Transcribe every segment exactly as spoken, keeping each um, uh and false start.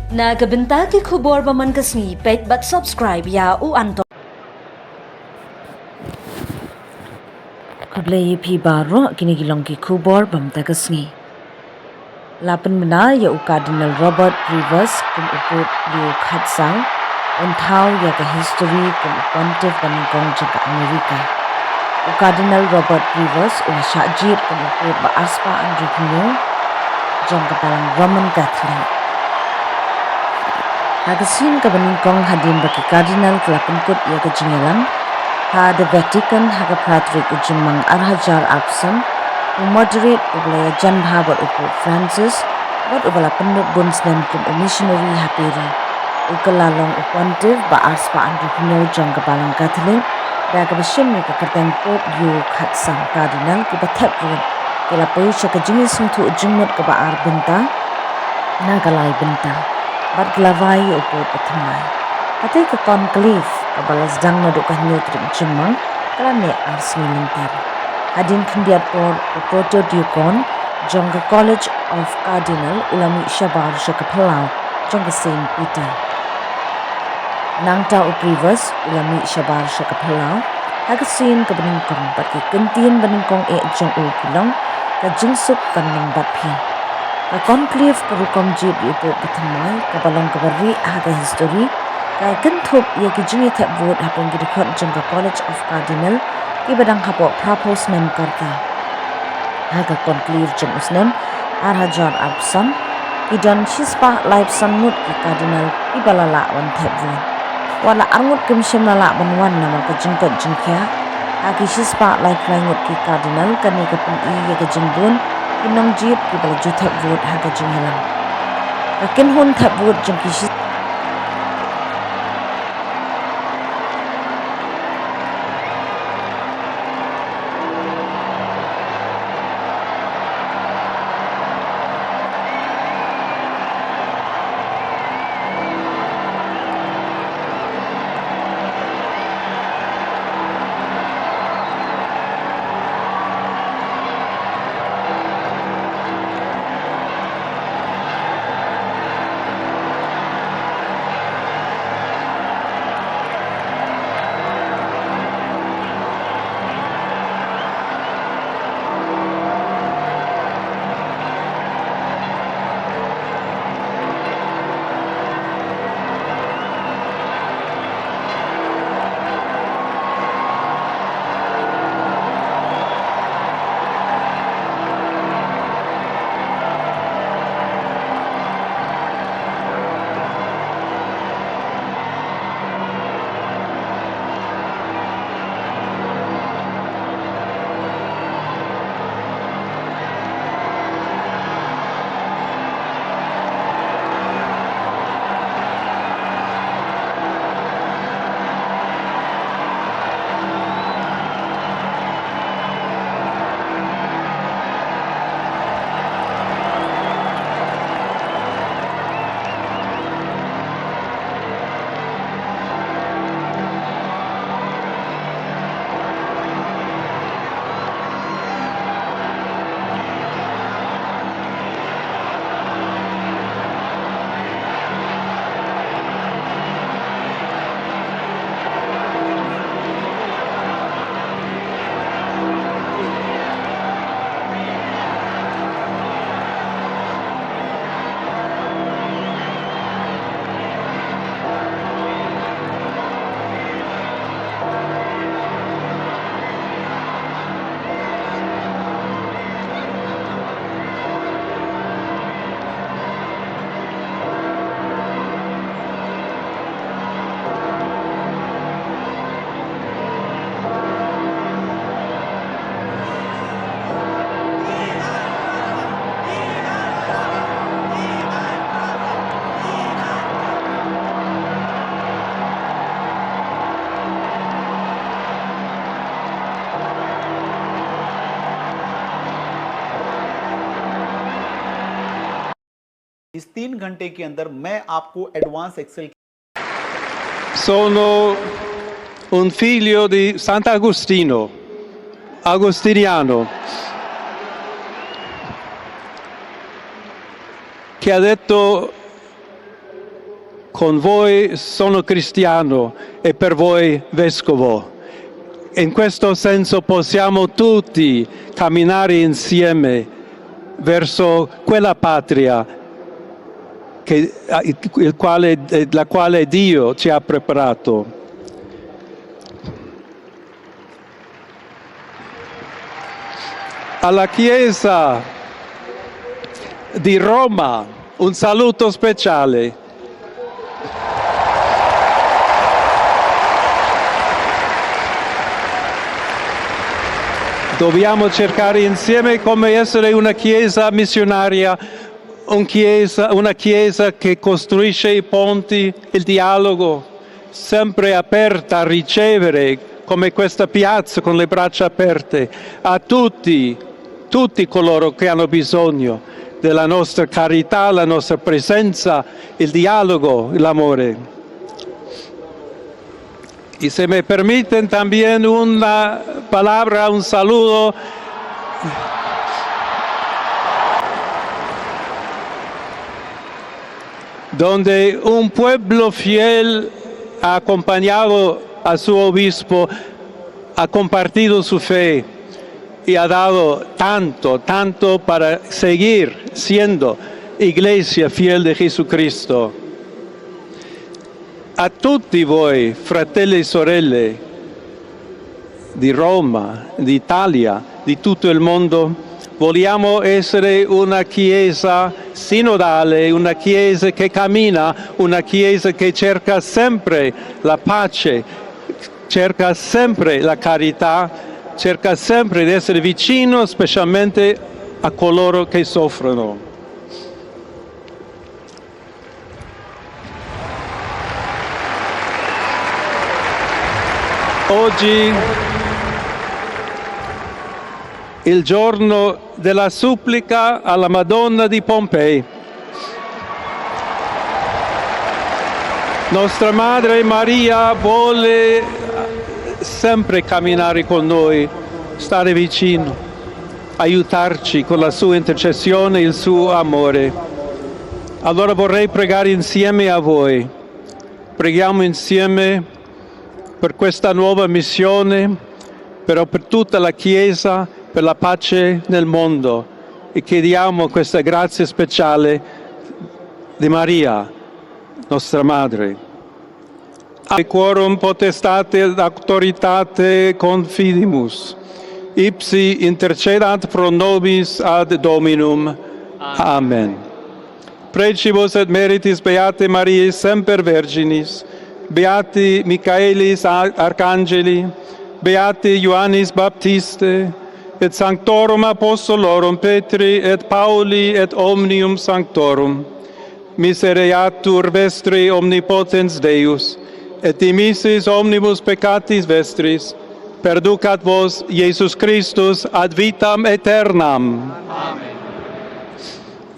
Na ka bynta ki khubor ba man ka sngi, peit bad subscribe ïa u Anto. Khublei ïa phi baroh, kine ki long ki khubor ba mynta ka sngi. La pynbna ïa u Cardinal Robert Prevost kum u Pope Leo khatsaw, un thaw ïa ka history kum u Pontiff ba nyngkong jong ka Amerika. U Cardinal Robert Prevost u la shah jied kum u Pope ba arspah hynriewphew hynñiew jong ka Balang Roman Catholic. Ha ka sien kaba nyngkong hadien ba ki Cardinal ki la pynkut ïa ka jingïalang ha The Vatican ha ka phra tarik u Jymmang ar hajar arphew san, u Moderate uba la ïajan bha bad u Pope Francis bad uba la pynlut bun snem kum u missionary ha Peru, u kylla long u Pontiff ba arspah hynriewphew hynñiew jong ka Balang Catholic, da kaba shim ïa ka kyrteng Pope Leo khatsaw. Cardinal kiba thep vote ki la poi sha ka jingïasngewthuh jingmut kaba ar bynta na ka lai bynta, bad ki la rai ïa u Pope bathymmai. Katei ka conclave kaba la sdang naduh ka hynñiew tarik Jymmang ka la neh ar sngi lynter. Hadien khyndiat por, u Protodeacon jong ka College of Cardinal u la mih shabar sha ka phyllaw jong ka Saint Peter. Nangta u Prevost u la mih shabar sha ka phyllaw ha ka sien kaba nyngkong, bad ki kyntien ba nyngkong eh jong u ki long: Ka jingsuk kan long bad phi. Ka conclave ka rukom jied ïa u Pope bathymmai, kaba long kaba rieh ha ka history, ka kynthup ïa ki jingïathep vote hapdeng ki dkhot jong ka College of Cardinal kiba dang hapoh phraphew snem ka rta. Ha ka conclave jong u snem ar hajar arphew san, ki don shispah laiphew san ngut ki Cardinal kiba la lah ban thep vote. Wat la arngut kim shym la lah ban wan namar ka jingkoit jingkhiah. Ha ki shispah laiphew lai ngut ki Cardinal, kane ka pyni ïa ka jingbun ki nongjied kiba la ju thep vote ha ka jingïalang. Ka kynhun thep vote jong ki shi इस तीन घंटे के अंदर मैं आपको advance Excel Sono un figlio di Sant'Agostino, agostiniano, che ha detto: Con voi sono cristiano e per voi vescovo. In questo senso possiamo tutti camminare insieme verso quella patria che, il quale, la quale Dio ci ha preparato. Alla Chiesa di Roma un saluto speciale. Dobbiamo cercare insieme come essere una chiesa missionaria, un chiesa, una chiesa che costruisce i ponti, il dialogo, sempre aperta a ricevere come questa piazza con le braccia aperte a tutti, tutti coloro che hanno bisogno della nostra carità, la nostra presenza, il dialogo, l'amore. Y si me permiten también una palabra, un saludo, donde un pueblo fiel ha acompañado a su obispo, ha compartido su fe y ha dado tanto, tanto para seguir siendo iglesia fiel de Jesucristo. A tutti voi, fratelli e sorelle di Roma, d'Italia, di tutto il mondo, vogliamo essere una chiesa sinodale, una chiesa che cammina, una chiesa che cerca sempre la pace, cerca sempre la carità, cerca sempre di essere vicino specialmente a coloro che soffrono. Oggi, il giorno della supplica alla Madonna di Pompei, nostra Madre Maria vuole sempre camminare con noi, stare vicino, aiutarci con la sua intercessione e il suo amore. Allora vorrei pregare insieme a voi. Preghiamo insieme per questa nuova missione, però per tutta la Chiesa, per la pace nel mondo, e chiediamo questa grazia speciale di Maria, nostra Madre. Quorum potestate et auctoritate confidimus, ipsi intercedat pro nobis ad Dominum. Amen. Precibus et meritis Beatae Mariae semper Virginis, Beati Michaelis Arcangeli, Beati Ioannis Baptistae, et sanctorum apostolorum Petri et Pauli et omnium sanctorum. Misereatur vestri omnipotens Deus, et dimissis omnibus peccatis vestris, perducat vos Iesus Christus ad vitam aeternam. Amen.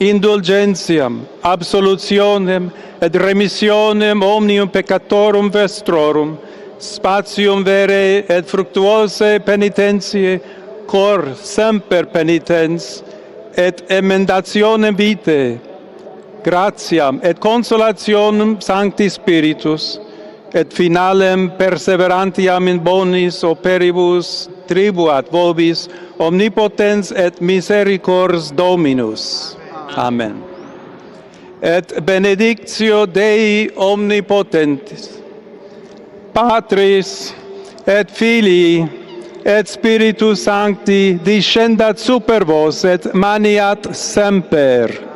Indulgentiam, absolutionem et remissionem omnium peccatorum vestrorum, spatium verae et fructuosae penitentiae, cor semper penitens, et emendationem vitae, gratiam et consolationem Sancti Spiritus, et finalem perseverantiam in bonis operibus tribuat vobis omnipotens et misericors Dominus. Amen. Et benedictio Dei omnipotentis, Patris et Filii et Spiritus Sancti, descendat super vos et maneat semper.